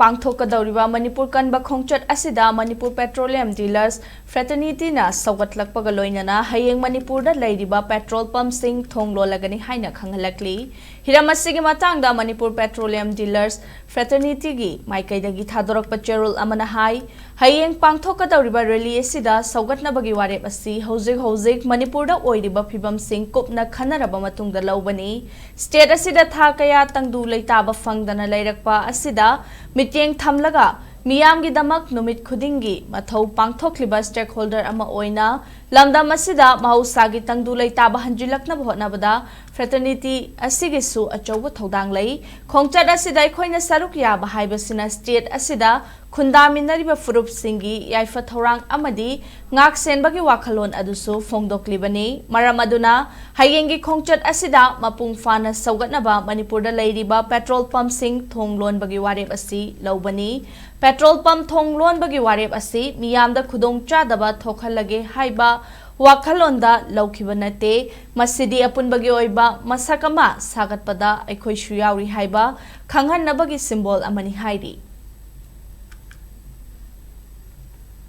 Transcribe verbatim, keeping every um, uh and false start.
ꯄꯥꯡꯊꯣꯛꯀꯗꯧꯔꯤꯕ ꯃꯅꯤꯄꯨꯔ ꯀꯟꯕ ꯈꯣꯡꯆꯠ ꯑꯁꯤꯗ ꯃꯅꯤꯄꯨꯔ ꯄꯦꯇ꯭ꯔꯣꯂꯤꯌꯝ ꯗꯤꯂꯔꯁ ꯐ꯭ꯔꯦꯇꯔꯅꯤꯇꯤꯅ ꯁꯧꯒꯠꯂꯛꯄꯒ ꯂꯣꯏꯅꯅ ꯍꯌꯦꯡ ꯃꯅꯤꯄꯨꯔꯗ ꯂꯩꯔꯤꯕ ꯄꯦꯇ꯭ꯔꯣꯜ ꯄꯝꯁꯤꯡ ꯊꯣꯡ ꯂꯣꯜꯂꯒꯅꯤ ꯍꯥꯏꯅ ꯈꯪꯍꯜꯂꯛꯂꯤ꯫ ꯍꯤꯔꯝ ꯑꯁꯤꯒꯤ ꯃꯇꯥꯡꯗ ꯃꯅꯤꯄꯨꯔ ꯄꯦꯇ꯭ꯔꯣꯂꯤꯌꯝ ꯗꯤꯂꯔꯁ ꯐ꯭ꯔꯦꯇꯔꯅꯤꯇꯤꯒꯤ ꯃꯥꯏꯀꯩꯗꯒꯤ ꯊꯥꯗꯣꯔꯛꯄ ꯆꯦꯔꯣꯜ ꯑꯃꯅ ꯍꯥꯏ, ꯍꯌꯦꯡ ꯄꯥꯡꯊꯣꯛꯀꯗꯧꯔꯤꯕ ꯔꯦꯂꯤ ꯑꯁꯤꯗ ꯁꯧꯒꯠꯅꯕꯒꯤ ꯋꯥꯔꯦꯞ ꯑꯁꯤ ꯍꯧꯖꯤꯛ ꯍꯧꯖꯤꯛ ꯃꯅꯤꯄꯨꯔꯗ ꯑꯣꯏꯔꯤꯕ ꯐꯤꯕꯝꯁꯤꯡ ꯀꯨꯞꯅ ꯈꯟꯅꯔꯕ ꯃꯇꯨꯡꯗ ꯂꯧꯕꯅꯤ꯫ ꯁ꯭ꯇꯦꯠ ꯑꯁꯤꯗ ꯊꯥ ꯀꯌꯥ ꯇꯪꯗꯨ ꯂꯩꯇꯥꯕ ꯐꯪꯗꯅ ꯂꯩꯔꯛꯄ ꯑꯁꯤꯗ ꯃꯤꯠꯌꯦꯡ ꯊꯝꯂꯒ ꯃꯤꯌꯥꯝꯒꯤꯗꯃꯛ ꯅꯨꯃꯤꯠ ꯈꯨꯗꯤꯡꯒꯤ ꯃꯊꯧ ꯄꯥꯡꯊꯣꯛꯂꯤꯕ ꯁ꯭ꯇꯦꯛꯍꯣꯜꯗꯔ ꯑꯃ ꯑꯣꯏꯅ ꯂꯝꯗꯝ ꯑꯁꯤꯗ ꯃꯍꯧꯁꯥꯒꯤ ꯇꯪꯗꯨ ꯂꯩꯇꯥꯕ ꯍꯟꯖꯤꯜꯂꯛꯅꯕ ꯍꯣꯠꯅꯕꯗ ꯐ꯭ꯔꯦꯇꯔꯅꯤꯇꯤ ꯑꯁꯤꯒꯤꯁꯨ ꯑꯆꯧꯕ ꯊꯧꯗꯥꯡ ꯂꯩ꯫ ꯈꯣꯡꯆꯠ ꯑꯁꯤꯗ ꯑꯩꯈꯣꯏꯅ ꯁꯔꯨꯛ ꯌꯥꯕ ꯍꯥꯏꯕꯁꯤꯅ ꯁ꯭ꯇꯦꯠ ꯑꯁꯤꯗ ꯈꯨꯟꯗꯥꯃꯤꯟꯅꯔꯤꯕ ꯐꯨꯔꯨꯞꯁꯤꯡꯒꯤ ꯌꯥꯏꯐ ꯊꯧꯔꯥꯡ ꯑꯃꯗꯤ ꯉꯥꯛ ꯁꯦꯟꯕꯒꯤ ꯋꯥꯈꯜꯂꯣꯟ ꯑꯗꯨꯁꯨ ꯐꯣꯡꯗꯣꯛꯂꯤꯕꯅꯤ꯫ ꯃꯔꯝ ꯑꯗꯨꯅ ꯍꯌꯦꯡꯒꯤ ꯈꯣꯡꯆꯠ ꯑꯁꯤꯗ ꯃꯄꯨꯡ ꯐꯥꯅ ꯁꯧꯒꯠꯅꯕ ꯃꯅꯤꯄꯨꯔꯗ ꯂꯩꯔꯤꯕ ꯄꯦꯇ꯭ꯔꯣꯜ ꯄꯝꯁꯤꯡ ꯊꯣꯡ ꯂꯣꯟꯕꯒꯤ ꯋꯥꯔꯦꯞ ꯑꯁꯤ ꯂꯧꯕꯅꯤ꯫ ꯄꯦꯇ꯭ꯔꯣꯜ ꯄꯝ ꯊꯣꯡ ꯂꯣꯟꯕꯒꯤ ꯋꯥꯔꯦꯞ ꯑꯁꯤ ꯃꯤꯌꯥꯝꯗ ꯈꯨꯗꯣꯡꯆꯥꯗꯕ ꯊꯣꯛꯍꯜꯂꯒꯦ ꯍꯥꯏꯕ ꯋꯥꯈꯜꯂꯣꯟꯗ ꯂꯧꯈꯤꯕ ꯅꯠꯇꯦ꯫ ꯃꯁꯤꯗꯤ ꯑꯄꯨꯟꯕꯒꯤ ꯑꯣꯏꯕ ꯃꯁꯛ ꯑꯃ ꯁꯥꯒꯠꯄꯗ ꯑꯩꯈꯣꯏꯁꯨ ꯌꯥꯎꯔꯤ ꯍꯥꯏꯕ ꯈꯪꯍꯟꯅꯕꯒꯤ ꯁꯤꯝꯕꯣꯜ ꯑꯃꯅꯤ ꯍꯥꯏꯔꯤ꯫